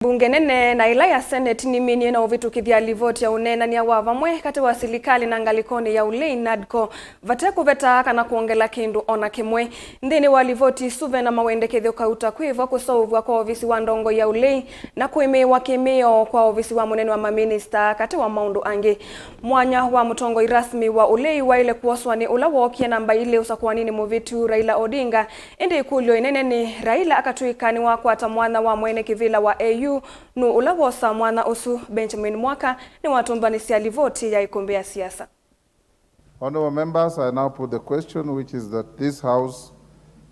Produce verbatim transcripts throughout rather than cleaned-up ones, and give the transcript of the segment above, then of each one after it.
Mbunge nene na ĩla ya Senate nĩminie na ũvĩtũkĩthya livoti ya ũneenany'a wa vamwe katĩ wa silikalĩ na ngalĩkonĩ ya ũlei, NADCO, vate kũveta kana kwongela kĩndũ o na kĩmwe. Nthĩnĩ wa livoti ĩsu vena mawendekethyo kauta kwĩva kũseũvw'a kwa ovisi wa ndongoi ya ũlei na kũĩmĩĩwa kĩmĩĩo kwa ovisi wa mũnene wa maminista, katĩ wa maũndũ angĩ. Mwanya wa mũtongoi rasmi wa ũlei waĩle kwoswa nĩ ũla wookie namba ilĩ ũsakũaninĩ mũvĩtu, Raila Odinga, ĩndĩ ĩkũlyo ĩnene nĩ, Raila akatw'ĩka nĩwakwata mwanya wa mwene kĩvĩla wa A U, nũũ ũla wosaa mwanya ũsu? Benjamin Mwaka nĩwatũmbanĩsya livoti ya ĩkũmbĩ ya siasa. Honorable members, I now put the question, which is that this House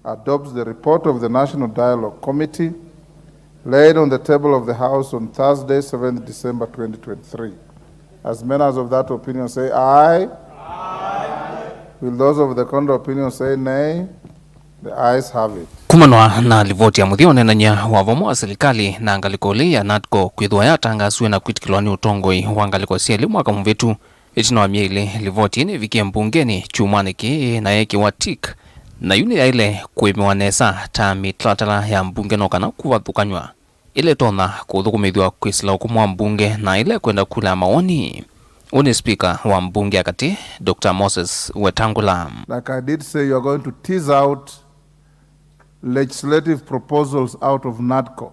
adopts the report of the National Dialogue Committee laid on the table of the House on Thursday, seventh December twenty twenty-three. As many as of that opinion say aye. Aye. Will those of the contrary opinion say nay? The ayes have it. Kumanwa na livoti ya mũthya ũneenany'a wa vamwe wa silikalĩ na ngalĩko ũlei ya NADCO kwĩthĩwa yatangaasiwe na kwĩtĩkĩlwa nĩ ũtongoi wa ngalĩko sya ĩlĩ mwaka mũvĩtu, ĩtina wa myei ĩlĩ, livoti ĩĩ nĩvikie mbungenĩ kyumwanĩ kĩĩ na yeekĩwa tick, na yu nĩyaĩle kũĩmĩwa nesa ta mĩtalatala ya mbunge no kana kũvathũkanyw'a ĩla ĩtonya kũthũkũmĩthw'a kwĩsĩla ũkũmũ wa mbunge na ĩla ĩkwenda kula ya mawoni. Ũũ nĩ spika wa mbunge ya katĩ, Doctor Moses Wetangula. Like I did say, you are going to tease out legislative proposals out of NADCO,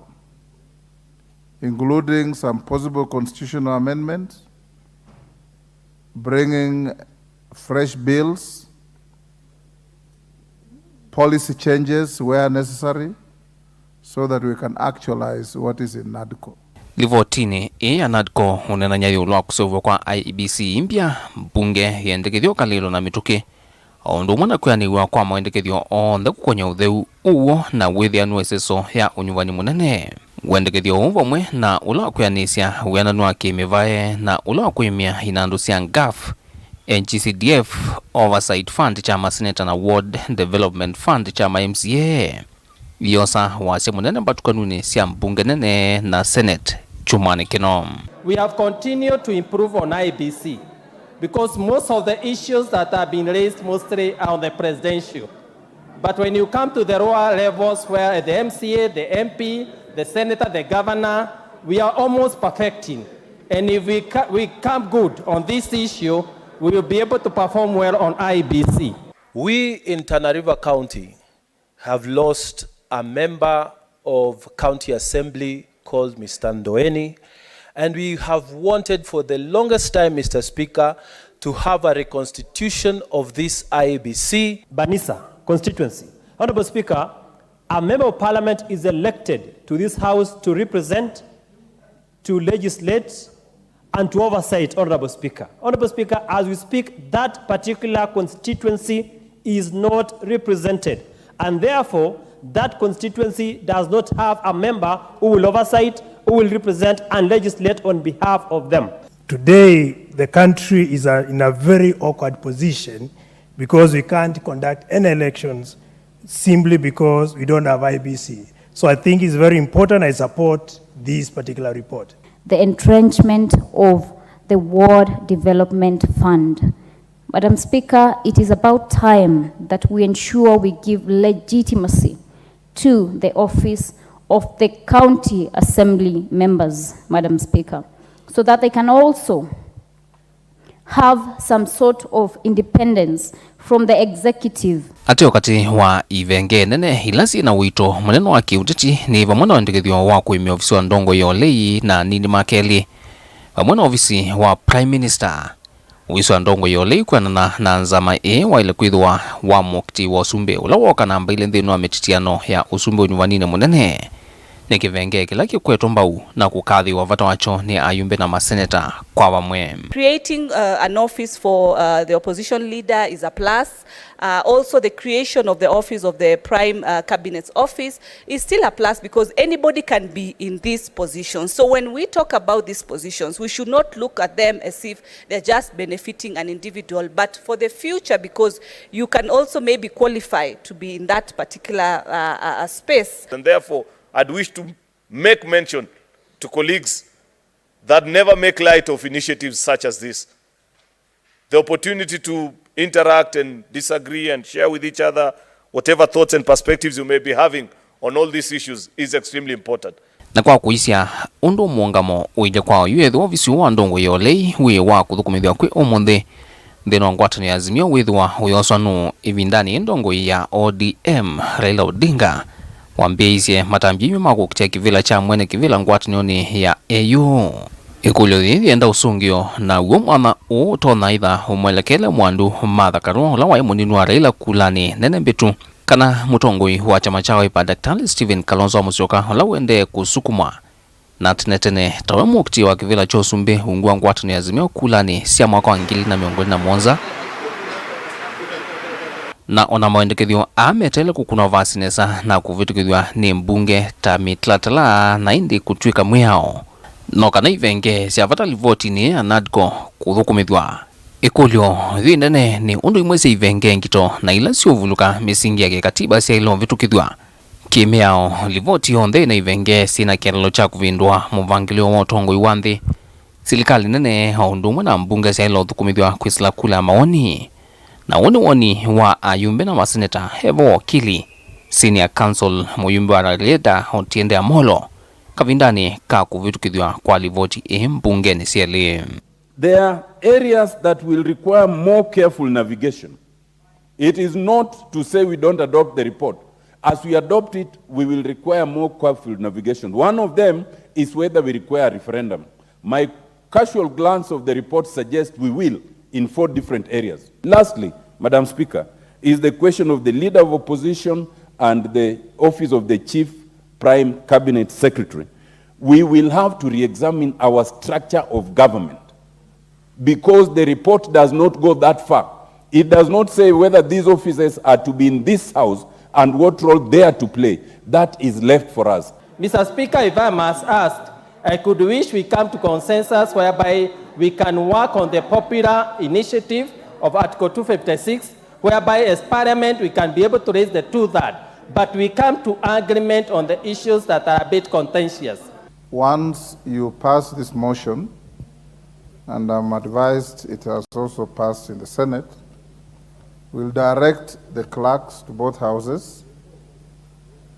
including some possible constitutional amendments, bringing fresh bills, policy changes where necessary, so that we can actualize what is in NADCO. Livotinĩ ĩĩ ya NADCO ũneenany'a ĩũlũ wa kũseũvw'a kwa I E B C imbya, mbunge yendekethya ũkalĩlo na mĩtũkĩ, o ũndũ ũmwe na kwĩanĩw'a kwa mawendekethyo onthe kũkony'a ũtheu, ũw'o na wĩthĩanu wa ĩseso ya ũnyuvani mũnene. Wendekethyo ũũ vamwe na ũla wa kwĩanĩsya wĩananu wa kĩ-mĩvae na ũla wa kũĩmĩa inandũ sya ngaf, N G C D F, Oversight Fund kya maseneta na Ward Development Fund kya ma M C A, iosa wasya mũnene mbatũkanunĩ sya mbunge nene na Senate kyumwanĩ kĩno. We have continued to improve on I E B C because most of the issues that have been raised mostly are on the presidential. But when you come to the lower levels where the M C A, the M P, the senator, the governor, we are almost perfecting. And if we, ca- we come good on this issue, we will be able to perform well on I E B C. We in Tana River County have lost a member of County Assembly called Mister Ndoeni, and we have wanted for the longest time, Mister Speaker, to have a reconstitution of this I E B C. Banisa constituency. Honorable Speaker, a member of parliament is elected to this house to represent, to legislate, and to oversight, Honorable Speaker. Honorable Speaker, as we speak, that particular constituency is not represented, and therefore that constituency does not have a member who will oversight, who will represent and legislate on behalf of them. Today, the country is uh, in a very awkward position because we can't conduct any elections simply because we don't have I E B C. So I think it's very important. I support this particular report. The entrenchment of the Ward Development Fund. Madam Speaker, it is about time that we ensure we give legitimacy to the office of the county assembly members, Madam Speaker, so that they can also have some sort of independence from the executive. Ateo katĩ wa ivenge nene ila syĩ na ũito mũnene wa kĩũteti nĩ vamwe na wendekethyo wa kũĩmya ovisi wa ndongoi ya ũlei na anini make elĩ, vamwe na ovisi wa Prime Minister. Ovisi wa ndongoi ya ũlei kwĩanana na nzama ĩĩ waĩle kwĩthĩwa wa mũkiti wa ũsumbĩ ũla wooka namba ilĩ nthĩnĩ wa mĩtitiano ya ũsumbĩ ũnyuvaninĩ mũnene. Nĩ kĩvengee kĩla kĩkwetwe mbau na kũkathĩĩwa vata wakyo nĩ ayumbe na maseneta kwa vamwe. Creating uh, an office for uh, the opposition leader is a plus. Uh, also, the creation of the office of the Prime uh, Cabinet's office is still a plus because anybody can be in these positions. So when we talk about these positions, we should not look at them as if they're just benefiting an individual, but for the future, because you can also maybe qualify to be in that particular uh, uh, uh, space. And therefore, I'd wish to make mention to colleagues that never make light of initiatives such as this. The opportunity to interact and disagree and share with each other whatever thoughts and perspectives you may be having on all these issues is extremely important. Na kwa kũisya ũndũ mũũngamo ũilye kwa oyu, ethĩwa ovisi ũũ wa ndongoi ya ũlei wĩ wa kũthũkũmĩthw'a kwĩ ũmũnthĩ nthĩnĩ wa ngwatanĩo ya Azimio wĩthĩwa ũyoswa nũũ ĩvindanĩ yĩ ndongoi ya O D M, Raila Odinga wambĩĩisye matambya amwe ma kũkitĩa kĩvĩla kya mwene kĩvĩla ngwatanĩonĩ ya A U. Ĩkũlyo yĩĩ yĩenda ũsũngĩo, na w'o mwanya ũũ ũtonya ĩtha ũmwelekele Mwandu Martha Karua, ũla waĩ mũnini wa Raila kulanĩ nene mbĩtu, kana mũtongoi wa kyama kya Wiper, Daktari Stephen Kalonzo Musyoka, ũla ũendee kũsukumwa na tene tene tawe mũkitĩe wa kĩvĩla kya ũsumbĩ ungu wa ngwatanĩo ya Azimio kulanĩ sya mwaka wa ngili na mĩongo ĩlĩ na mũonza. Na ona mawendekethyo aa meteele kũkunwa vasi nesa na kũvĩtũkĩthw'a nĩ mbunge ta mĩtalatala na ĩndĩ kũtw'ĩka mwĩao. No kana ivenge sya vata livotinĩ ya NADCO kũthũkũmĩthw'a. Ĩkũlyo yĩ nene nĩ ũndũ imwe sya ivenge ngito na ila siũvulũka mĩsingi ya kĩkatiba syaĩle ũvĩtũkĩthw'a. Kĩmĩao, livoti yonthe ĩna ivenge syĩna kĩeleelo kya kũvĩndũa mũvangĩlĩo wa ũtongoi wa nthĩ. Silikalĩ nene o ũndũ ũmwe na mbunge syaĩle ũthũkũmĩthw'a kwĩsĩla kula ya mawoni. Na ũũ nĩ woni wa ayumbe na maseneta, e vo wakili, senior counsel, mũyumbe wa Rarieda Otiende Amollo, kavindanĩ ka kũvĩtũkĩthw'a kwa livoti ĩĩ mbungenĩ syelĩ. There are areas that will require more careful navigation. It is not to say we don't adopt the report. As we adopt it, we will require more careful navigation. One of them is whether we require a referendum. My casual glance of the report suggests we will in four different areas. Lastly, Madam Speaker, is the question of the leader of opposition and the office of the chief prime cabinet secretary. We will have to re-examine our structure of government, because the report does not go that far. It does not say whether these offices are to be in this house and what role they are to play. That is left for us. Mister Speaker, if I must ask, I could wish we come to consensus whereby we can work on the popular initiative of Article two fifty-six, whereby as Parliament we can be able to raise the two-third, but we come to agreement on the issues that are a bit contentious. Once you pass this motion, and I'm advised it has also passed in the Senate, we'll direct the clerks to both houses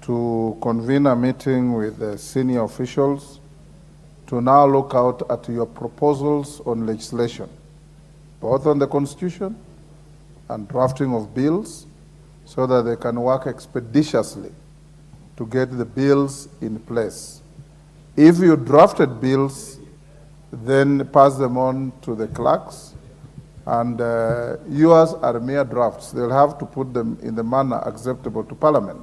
to convene a meeting with the senior officials to now look out at your proposals on legislation, both on the constitution and drafting of bills, so that they can work expeditiously to get the bills in place. If you drafted bills, then pass them on to the clerks, and, uh, yours are mere drafts. They'll have to put them in the manner acceptable to Parliament.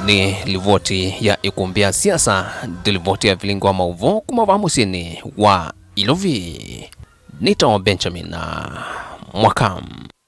Nĩ livoti ya ĩkũmbĩ ya siasa, ndi livoti ya vilingi wa maũvoo kuma vaa mũsyĩnĩ wa Ilovi. Nĩtawa Benjamin Mwaka.